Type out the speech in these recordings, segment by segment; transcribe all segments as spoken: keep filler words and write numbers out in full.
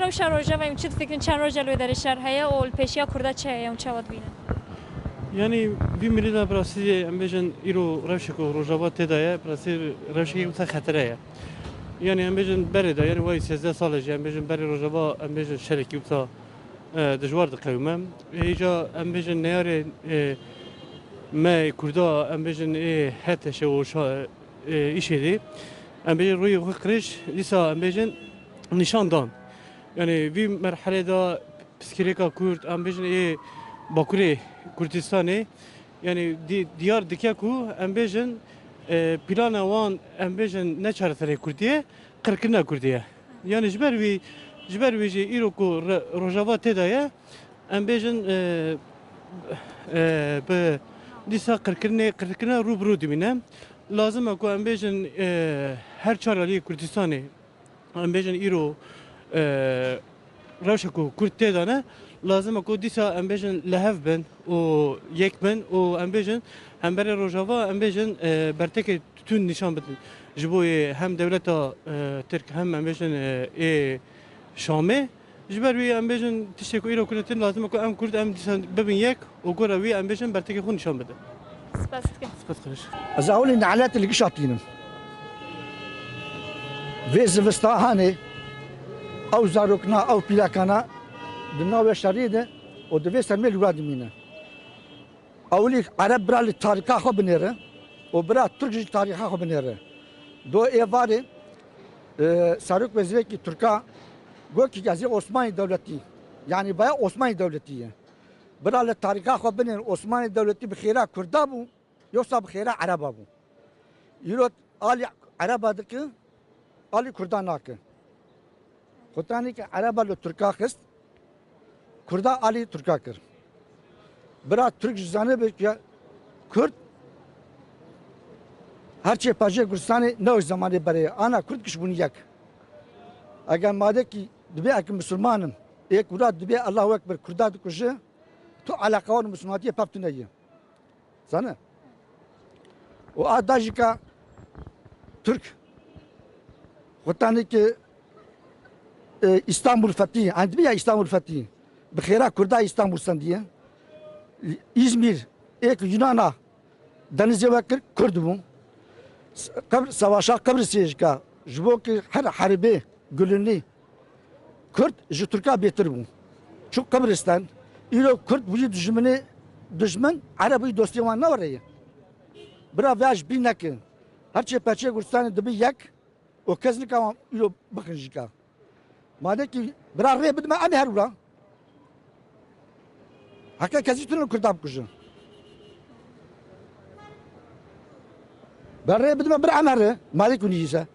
Rewşa Rojavayê hûn çi difikirin? Çend roj e li wê derê şer heye û li pêşiya Kurda çi heye hûn çawa dibînin? Yanî vî milî de bi rastî em bêjin îro rewşek û Rojava tê de ye, bi rastî rewşekî wisa xetere ye. Yanî em bêjin berê de, yanî wayî sêzdeh sal e jî em bêjin berê Rojava em bêjin şerekî wisa, e, dijwar diqewime. Ê, îca em bêjin neyarê, e, me Kurda em bêjin ê H T Ş û şa-, e, îşê dê. Em bêjin rûyê xwe qirêj, dîsa em bêjin nîşan dan. Yanî vî merhelê de piskirêka Kurd, em bêjin ê Bakurê Kurdistanê, yanî dî-, diyar dike ku em bêjin, e, plana wan em bêjin ne çareserê Kurdî ye, qirkirina Kurdî ye. Yanî ji ber wî, ji ber wî jî îro ku re-, Rojava tê de ye, em bêjin, e, e, bi dîsa qirkirinê, qirkirina rû bi rû dimîne. Lazim e ku em bêjin, e, her çar aliyê Kurdistanê, em bêjin îro, e, rewşa ku Kurd tê de ne, lazim e ku dîsa em bêjin li hev bin û yek bin û em bêjin hemberê Rojava em bêjin, e, bertekê tund nîşan bidin. Ji bo yê hem dewleta, e, Tirk hem em bêjin, e, ê Şamê. Ji ber wî em bêjin tiştê ku îro Kurd tê lazim e ku em Kurd em dîsa bibin yek û gora wî em bêjin bertekê xwe nîşan bidin. Spas dikim. Spas xweş. Ez ewilî nelet li gişa tînim. Vê zivistanê ew zarokna, ew pîlekana di navê şerî de û di vê sermê li wira dimîne. Ewilî Ereb bira li tarîxa xwe binêre û bira Tirk jî tarîxa xwe binêre. Do êvarê, e, Serok Wezîrekî Tirka got ki ez ê Osmanî dewletî, yanî baya Osmanî dewletî ye. Bira li tarîxa xwe binêrin, Osmanî dewletî bi xêra Kurda bû, yoksa bi xêra Ereba bû. Îro alî Ereba dike, alî Kurda nake. Xutanî ki Ereba li Tirka xist, Kurda alî Tirka kir. Bira Tirk ji zanibe ki Kurd her çê pajê Kurdistanê ne wek zemanê berê ye. Ana Kurd giş bûn yek. Eger madekî dibê ek Misilman im, ê Kurda dibê Allahu Ekber Kurda dikuje, tu eleqa wan Misilmantiye pep tune ye. Zane? Û a da jî ka Tirk xutanî ki, e, Îstanbul fetî, endibî ya Îstanbul fetî, bi xêra Kurda Îstanbul sendiye. Îzmîr, ê ki Yunana denizê we kir, Kurd bû. S-, qebr-, savaşa Qibrisê jî ka, ji bo ki her heribê gulunî Kurd ji Tirka bêtir bû. Çû Qibristan, îro Kurd bûyî dijminê, dijmin, Ereb bûyî dostê wan ne were ye. Bira vê ji bîr neke. Her çê perçeyê Kurdistanê dibi yek û kes nika wan îro bixin jî ka. Madekî bira rê bidime em her wira. Heke kesî tune Kurda bikujin. Bira rê bidime bir em here. Madekî nîze.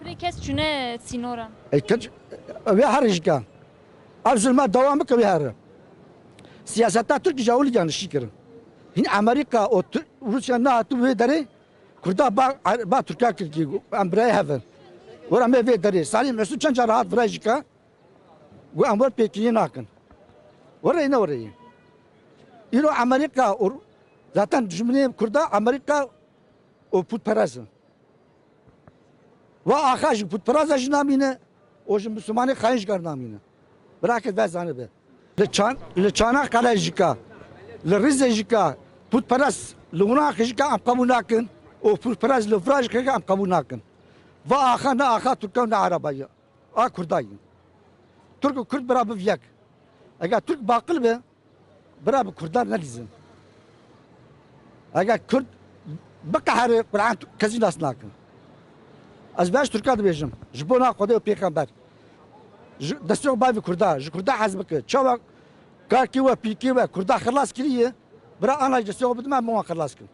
Pirê kes çûne sînoran. Ey, keç, wê herê jî ke. Ev zulma dewam bike wê here. Siyaseta Tirk ji ewilî yanlişî kirin. Hîn Amerîka û Tir-, Rûsya nehatibû wê derê, Kurda ba, ba Tirka kir kî, em birayê hev in. Were me vê derê. Salîh Mesûd çend cara hat virayê jî ke, got em wer pêkiriyê nakin. Were ne were ye. Îro Amerîka û zaten dijminê Kurda Amerîka û pûtperest in. Wa axa ji pûtperest jî namîne û ji Mislimanê xayîn jî namîne. Bira kes vê zanibe. Li Çan-, li Çanakkale jî ka, li Rîzê jî ka, pûtperest li Winaxê jî ka em qebûl nakin û pûtperest li vira jî ka em qebûl nakin. Va axa ne axa Tirka û ne Ereba ye. A Kurda ye. Tirk û Kurd bira biv yek. Eger Tirk baqil be, bira bi Kurdan nelîzin. Eger Kurd biqehere, Quran kesî nas nakin. Ez vê ji Tirka dibêjim. Ji bona Xwedê û Pêxember. Ji destê xwe bavî Kurda, ji Kurda hez bike. Çawa karkê we, pîkê we, Kurda xilas kiriye, bira ana ji destê xwe bidime, em wan xilas kin.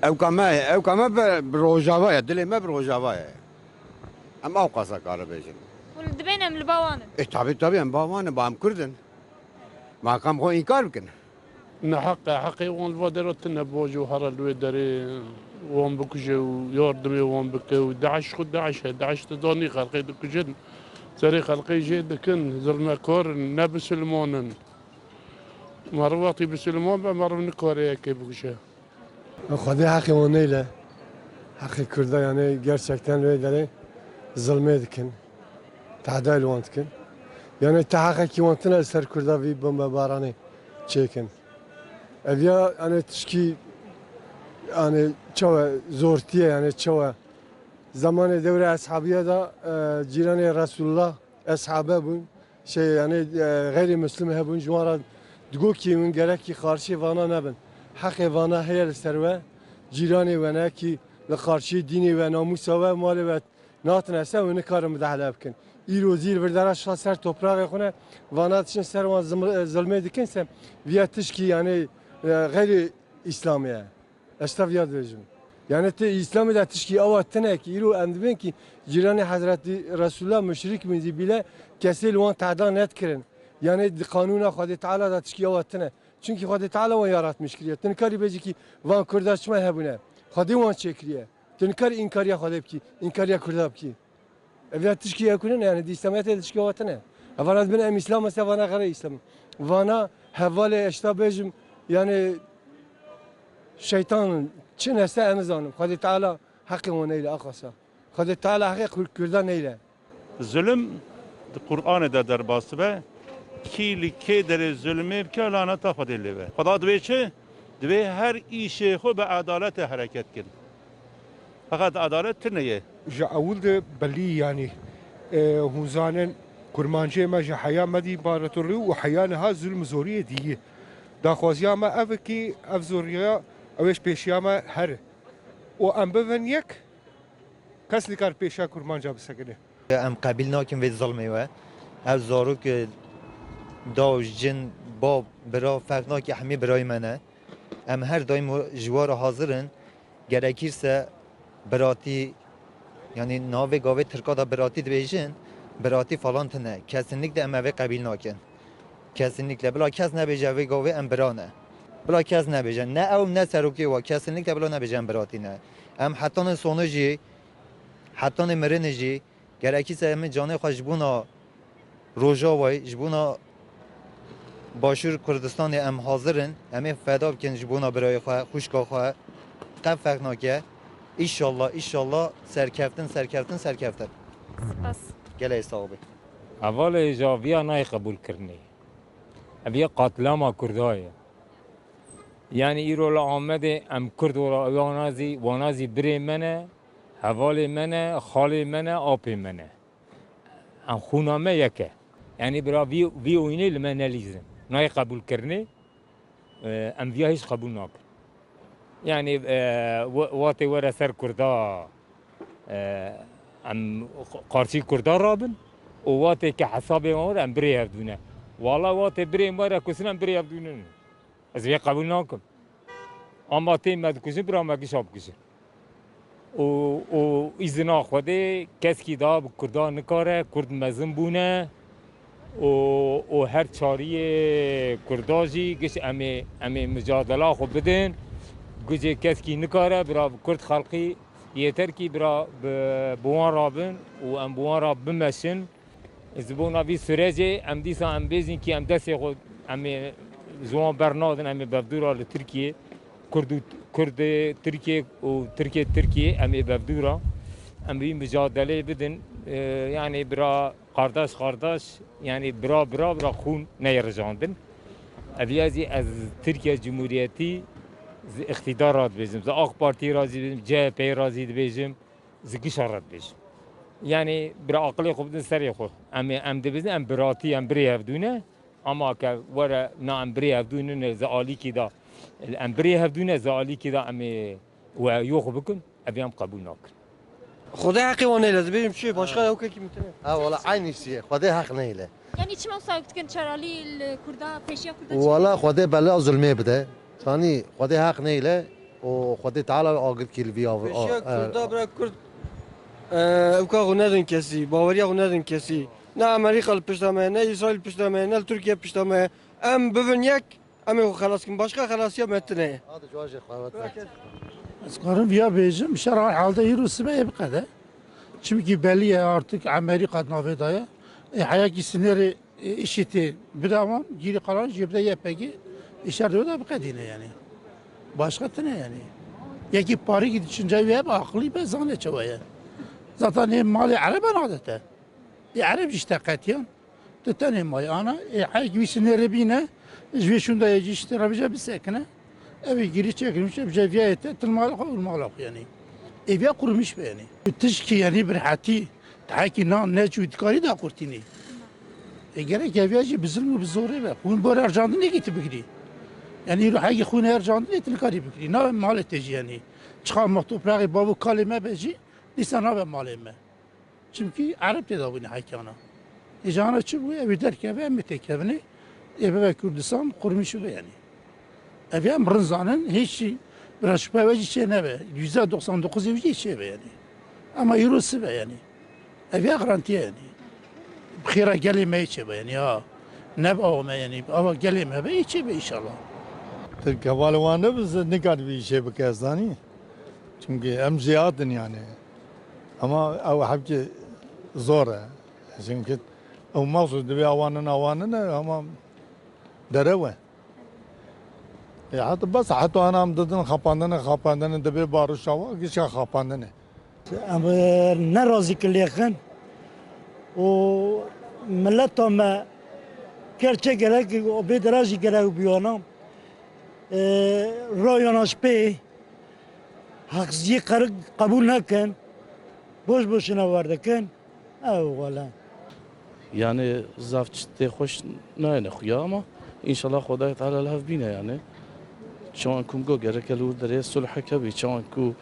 Ewka me, ewka me bi, bi Rojava ye, dilê me bi Rojava ye. Em ewqasa kare bêjin. Hûn dibên em li ba wan in? E, tabî, tabî, em ba wan in, ba em Kurd in. Ma kam xwe înkar bikin. Ne heq e, heqê wan li va dera tune, bo ji hara li wê derê wan bikuje û yardimê wan bike û DAIŞ xwe DAIŞ e, DAIŞ dizanî xelkê dikujin, serê xelkê jê dikin, zilmekar in, ne bisilman in. Meriv wextî bisilman be, meriv nikare yekê bikuje. Xwedê heqê wan neyle. Heqê Kurda yani gerçekten wê derê zilmê dikin. Tehda li wan dikin. Yani te heqekî wan tine li ser Kurda vî bombebaranê çêkin. Ev ya yani tişkî yani çawe zortiye yani çawe. Zamanê dewre eshabiye de, e, cîranê Resulullah eshabe bûn. Şey yani, e, xeyrî Müslüm hebûn ji wan re digot ki hûn gerekî qarşî vana nebin. Heqê vana heye li ser we, cîranê we ne ki li qarşî dînê we, namûsa we, malê we Nahatine ser û nikarin mudahle bikin. Îro zîr vir dera şa ser topraxê xwe ne, vana diçin ser wan zimr-, zilmê dikin se viya tişkî yani, e, xeyrî Îslamê ye. Ez te viya dibêjim. Yani ti Îslamê de tişkî awa tine ki îro em dibên ki cîranê Hezretî Resulullah müşrik bin zî bîle kesê li wan tehda nedikirin. Yani di qanûna Xwedê Teala de tişkî awa tine. Çimkî Xwedê Teala wan yaratmiş kiriye. Tu nikarî bêjî ki van Kurda çima hebûne. Xwedê wan çêkiriye. Tu nikarî înkariya Xwedê bikî, înkariya Kurda bikî. Ev ya tişkî ew kune ne, yani di Îslamiyetê de tişkî ew tine. Evana dibin em Îslam e, se vana xere Îslam. Vana hevalê eşta bêjim, yani şeytan çi neste em zanim. Xwedê Teala heqê wan neyle axasa. Xwedê Teala heqê Kur-, Kurda neyle. Zulm di Qur'anê de derbas dibe. Kî li kê derê zulmê bike, laneta Xwedê lê be. Xweda dibê çi? Dibê her îşê xwe bi edaletê hereket kin. Feqet edalet tune ye. Ji ewil de belî, yanî, e, hûn zanin, kurmancê me ji heya me dî împaratorlî û heya niha zulm û zoriyê dî. Daxwaziya me ev e kî ev zoriya ew ê ji pêşiya me here. Û em bibin yek, kes nikare pêşiya kurmanca bisekine. Em qebîl nakin vê zilmê we. Ev zarok, e, daw, jin, bab, bira, ferq nake, hemî birayê me ne. Em her daîm ji we re hazir in. Gerekirse biratî, yanî navê gavê Tirka de biratî dibêjin, biratî falan tune. Kesinlikle em evê qebîl nakin. Kesinlikle. Bila kes nebêje vê gavê em bira ne. Bila kes nebêje. Ne ew ne serokê wa. Kesinlikle bila nebêje em biratî ne. Em hetanê sonê jî, hetanê mirinê jî, gerekîse em ê canê xwe ji bona Rojavayê, ji bona Başûr Kurdistanê em hazir in. Em ê feda bikin ji bona birayê xwe, xwişka xwe. Qet ferq nake. Îşallah, îşallah serkeftin, serkeftin, serkeftin. Spas. Gelek sax be. Hevalê ji aviya nayê qebûlkirinê. Ev yê qatlama Kurda ye. Yani îro li Amedê em Kurd ora wana zî, wana zî birê me ne, hevalê me ne, xalê me ne, apê me ne. Em xûna me yek e. Yani bira vî, vî oyunê li me nelîzin. Nayê qebûlkirinê, e, em viya hîç qebûl nakin. Yani, e, we-, watê were ser Kurda, e, em qarşî Kurda rabin û watê ke hesabê wan were em birê hevdû ne. Wala watê birê me re kusin em birê hevdû ne. Ez vê qebûl nakim. Ama tê me dikujin, bira me gişa bikujin. Û, û îzina Xwedê keskî da bi Kurda nikare, Kurd mezin bûne û, û her çariyê Kurda jî giş em ê, em ê micadela xwe bidin. Gucê keskî nikare, bira bi Kurd xelqî yeter kî bira bi, bi wan rabin û em bi wan ra bimeşin. Ji bona vî sürecê em dîsa em bêjin kî em destê xwe em ê ji wan bernadin, em ê bevdûra li Tirkiyê, Kurd û Kurd ê Tirkiyê û Tirkiyê Tirkiyê em ê bevdûra. Em vî micadeleyê bidin, e, yanî bira qardaş qardaş, yanî bira bira bira xûn neyê rijandin. Ev ya zî ez Tirkiye Cumhuriyetî ji îqtîdar ra dibêjim, ji AK Partî ra zî dibêjim, C H P ra zî dibêjim. Ji gişa re dibêjim. Yanî bira aqilê xwe bidin serê xwe. Em ê, em dibêjin, em biratî, em birê hevdû ne. Ama ke were, na em birê hevdû ne, ne, ji alîkî de, em birê hevdû ne, ji alîkî de em ê we yo xwe bikin, ev em qebûl nakin. Xwedê heqê wan neyle, dibêjim çi, başka ew kekî min tine. Ha, wala aynı şey, Xwedê heq neyle. Yanî çima wisa dikin, çaralî li Kurda, pêşiya Kurda çi? Wala Xwedê bela zulmê bide. Tanî Xwedê heq neyle û Xwedê Teala agirkî li vî av-, Pêşiya a-, e, Kurda, bira Kurd, e, ewka xwe nedin kesî, baweriya xwe nedin kesî. Ne Amerîka li pişta me ye, ne Îsraîl li pişta me ye, ne li Tirkiye pişta me ye. Em bibin yek, em ê xwe xelas kin. Başka xelasiya me tine ye. Hadi cuwa jê xwe wet. Ez karim viya bêjim, şer hal halde hîro sibe ê biqede. Çimkî belî ye artık Amerîka navê daye. E, heyakî sinêrê, e, IŞÎD'ê bide wan, gîrî qalan jê bide Y P G, îşer de wê de biqedîne yani. Başka tine yani. Yekî parîkî diçinca wê be aqilî be zane çawa ye. Zaten ê malê erebe nadete. Ê Ereb jî ji te qetiyan. Tu tenê mayê ana. Ê heyek wî sinêrê bîne. Ji vê şûnda yê jî ji te re bije bisekine. Ev ê girî çêkirin, bije viyayê te, tu li mala xwe û li mala xwe yanî. Ê viya qurmîş be yanî. Tu tişkî yanî bi rehetî, tu hekî nan neçû dikarî daqurtînî. Ê gerek ev ya jî bi zilm û bi zorê be. Hûn bor ercandinekî tu bigirî. Yanî îro hekî xwîn ercandinê tu nikarî bigirî. Nabe malê te jî yanî. Çiqa ma topraxê bav û kalê me be jî, dîsa nabe malê me. Çimkî Ereb tê de bûne hekana. Ê cana çi bû? Ew ê derkeve, em ê têkevinê. Ê bibe Kurdistan, qurmîş bibe yanî. Ev ya em rin zanin, hîç jî bira şüphe ve jî çê nebe. Yüzde doksan dokuz ew jî çê be yanî. Ama îro sibe yanî. Ev ya garantiye yanî. Bi xêra gelê me yê çê be yanî ya. Ne bi awa me yanî. Bi awa gelê me be yê çê be înşallah. Tirk hevalê wan ne bi nikarî vî işê bike zanî. Çimkî em jêhatin yanî. Ama ew hebkê zor e. Çimkî ew maxsus divê awanin awanin e ama derew e. E, heta bes heta ana em didin xapandine, xapandine dibê barişa wa gişka xapandine. Em, e, ne razî kilêxin û mileta me kerçe gerek û bê dera jî gerek biyana. E, rayana ji pê heqsiziyê qer-, qebûl nekin. Boş boşuna werdikin. Ew wele. Yani zaf tiştê xweş nayêne xuya ama înşallah Xwedayê Teala li hev bîne yani. Çawan ku min got gereke li wir derê sulh heke bî, çawan ku,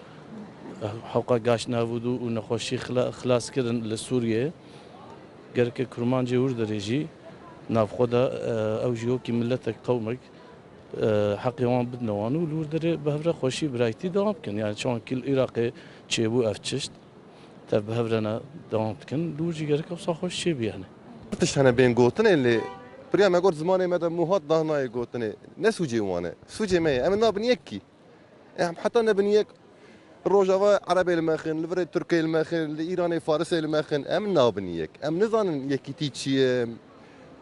eh, hewqa gaş navûdû û nexweşî xila-, xilas kirin li Sûriyê, gereke kurmancê wir derê jî navxwe de, eh, ew jî wekî miletek, qewmek, eh, heqê wan bidine wan û li wir derê bi hev re xweşî, birayîtî dewam bikin. Yani çawan ku li Iraqê çêbû ev tişt, tev bi hev re ne dewam dikin. Li wir jî gerek wisa xweş çêbî yani. Tişt hene bên gotinê lê piriya me got zimanê me de muhat dah nayê gotinê. Ne sûcê wan e? Sûcê me ye. Em nabin yek kî. Em heta nebin yek Rojava Erebê li me xin, li virê Tirkê li me xin, li Îranê Farisê li me xin. Em nabin yek. Em nizanin yekîtî çi ye,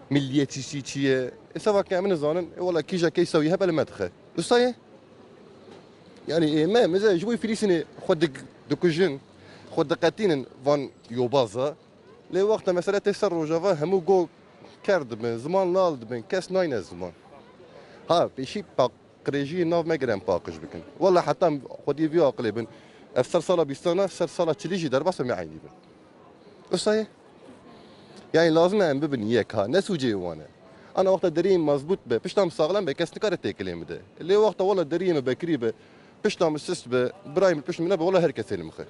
milliyetçî çi ye. Ê seba ke em nizanin, ê wela kîja keysa wî hebe li me dixe. Wisa ye? Yani ê me, meze ji bo Filîstînê xwe dik-, dikujin, xwe diqetînin van yobaza. Lê wexta mesele tê ser Rojava hemû go ker dibin, ziman lal dibin, kes nayne ziman. Ha, pêşî paqirêjiyê nav me gere em paqij bikin. Wela heta em xwediyê vî aqilê bin. Ev ser sala bîstana, ser sala çilî jî derbasa me eynî bin. Wisa ye? Yani lazim e em bibin yek ha, ne sûcê wan e. Ana wexta deriyê mezbût be, pişta min saxlem be, kes nikare têkilê min de. Lê wexta wela deriyê min bekirî be, pişta min sist be, birayê min pişt min nebe, wela her kesê li min xe.